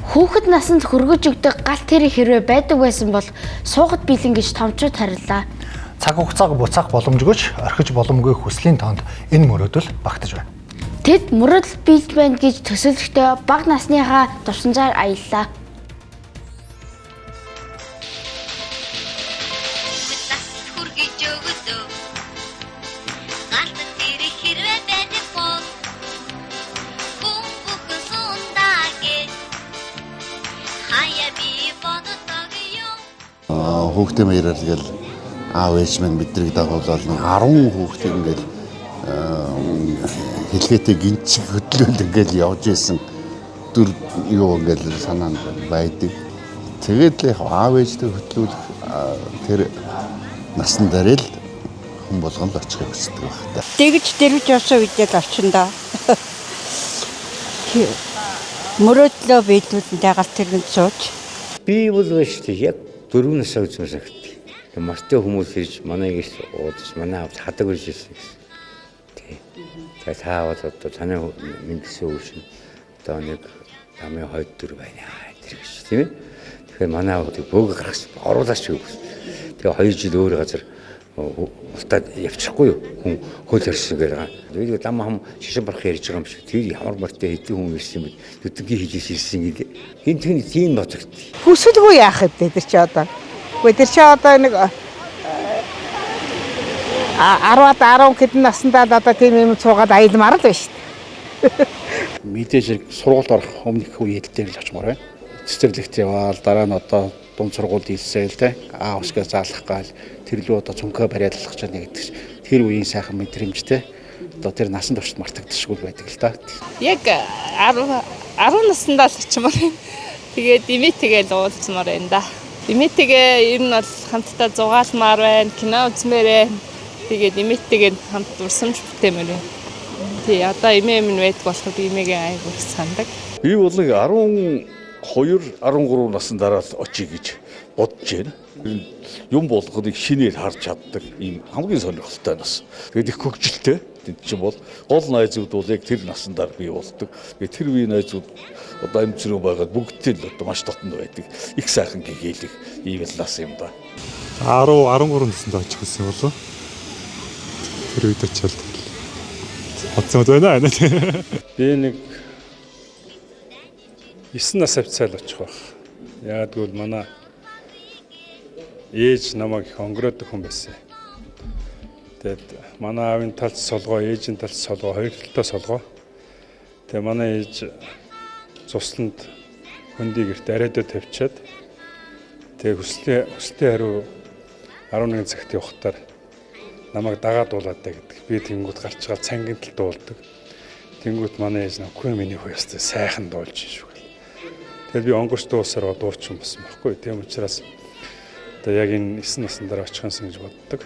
Хүүхэд насанд хөргөж өгдөг галт тэрэг хэрвээ байдаг байсан бол суугад биелэн гэж томчууд харилаа. Цаг хугацааг буцаах боломжгүй ч орхиж боломгүй хүслийн тоонд энэ мөрөөдөл багтаж байна. Тэд мөрөөдөл биелж байна гэж төсөөлөхдөө бага насныхаа дурсамжаар аяллаа. Насанд хүргэж өгдөө. Галт тэрэг хэрвээ байдаг бол хүн бүхэн сундаа гэж хаяа би боддог юм. Хүүхдээ маягаар тэгэл аав ээж минь биднийг дагуулаад 10 хүүхдээ ингээл хэлгээтэй гинчиг хөдлөөл ингээл явж исэн дүр юу ингээл санаанд байдаг. Тэгээд л яг аав ээжтэй хөтлүүлэх тэр насн дээр л хүн болгон л очихыг хүсдэг байх та. Тэгж дэрвж явсан үедээ л очин доо. Мөрөөдлөө биелүүлэн галт тэргэнд сууж. Би бол шүү дээ. Яг 4 насаа үзмээр санагддаг. Тэгээ мартын хүмүүс ирж манай гэрт уудаж манай аав хадаг ирж ирсэн гэсэн. Тий. Тэгээ та бол одоо таны мэндсэн үе шин одоо нэг намын хойд дүр байна тэр гэж тийм ээ. Тэгэхээр манай аав бөөг гаргасан оруулаач гэсэн. Тэгээ 2 жил өөр газар уртаад явчихгүй юу хүн хөл хорьсон гэдэг. Тэгээд лам хам шишин барах ярьж байгаа юм шиг. Тэр ямар мартаа хэдэн хүн ирсэн бэ? Нүдгийн хийж ирсэн гэдэг. Гинт нь тийм бодогдсон. Хүсэлгүй яах вэ тэр чи одоо. Үгүй тэр чи одоо нэг 10-аад 10 хэдэн наснда л одоо тийм юм цуугаад аялмаар л байна шүү дээ. Мэдээж хэрэг сургуульд орох өмнөх үед дээр л очимоор байна. Цэцэрлэгт яваал дараа нь одоо дунд сургуульд илсээл те аа усгаа заалах гал тэр лүү одоо цүнхээ бариалах гэж байна гэдэг чинь тэр үеийн сайхан мэдрэмжтэй одоо тэр насан туршид мартагдчихгүй байдаг л та. Яг 10 10 наснда л очимоор байна. Тэгээд эмээтэйгээ л уулзмаар байна да. Эмээтэйгээ ер нь бол хамтдаа зугаалмаар байна, кино үзмээр байна. Тэгээд эмээтэйгээ хамт дурсамж бүтээмээр байна. Тий, одоо эмээ минь байдаг болохоор би эмээгээ айгүй их сандаг. Би бол нэг 12 13 насны дараа л очие гэж бодож байна. Юм болгоныг шинээр харж чаддаг ийм хамгийн сонирхолтой нас. Тэгээд их хөгжилтэй. Тэнд чинь бол гол найзууд бол яг тэр насанд бий болдог. Тэгээд тэр үеийн найзууд одоо амьд зүрх байгаад бүгдтэй л одоо маш дотно байдаг. Их сайхан гэгээлэх ийм л нас юм да. 10 13 наснд очих гэсэн болов. Тэр үед очиад бодсон байна. Би нэг 9 нас хавцаал очих байх. Яагаад гэвэл манай ээж намайг их онгороодог хүн байсан. Тэгээд манай аавын талд солгоо, ээжийн талд солгоо, хоёр талдаа солгоо. Тэгээд манай ээж цусланд хөндий гэрт арайдаа тавьчаад тэгээд хүслийн хариу 11 цагт явахтаар намайг дагаад дуулаад даа гэдэг. Би тэнгуут гарч байгаа цангийн талд дуулдаг. Тэнгуут манай ээж нөхгүй миний хүү ястай сайхан дуулж шүү гэл. Тэгээд би онгорч дуусаар дуучин болсон байхгүй. Тийм учраас одоо яг энэ 9 насн дараа очих юмсан гэж боддог.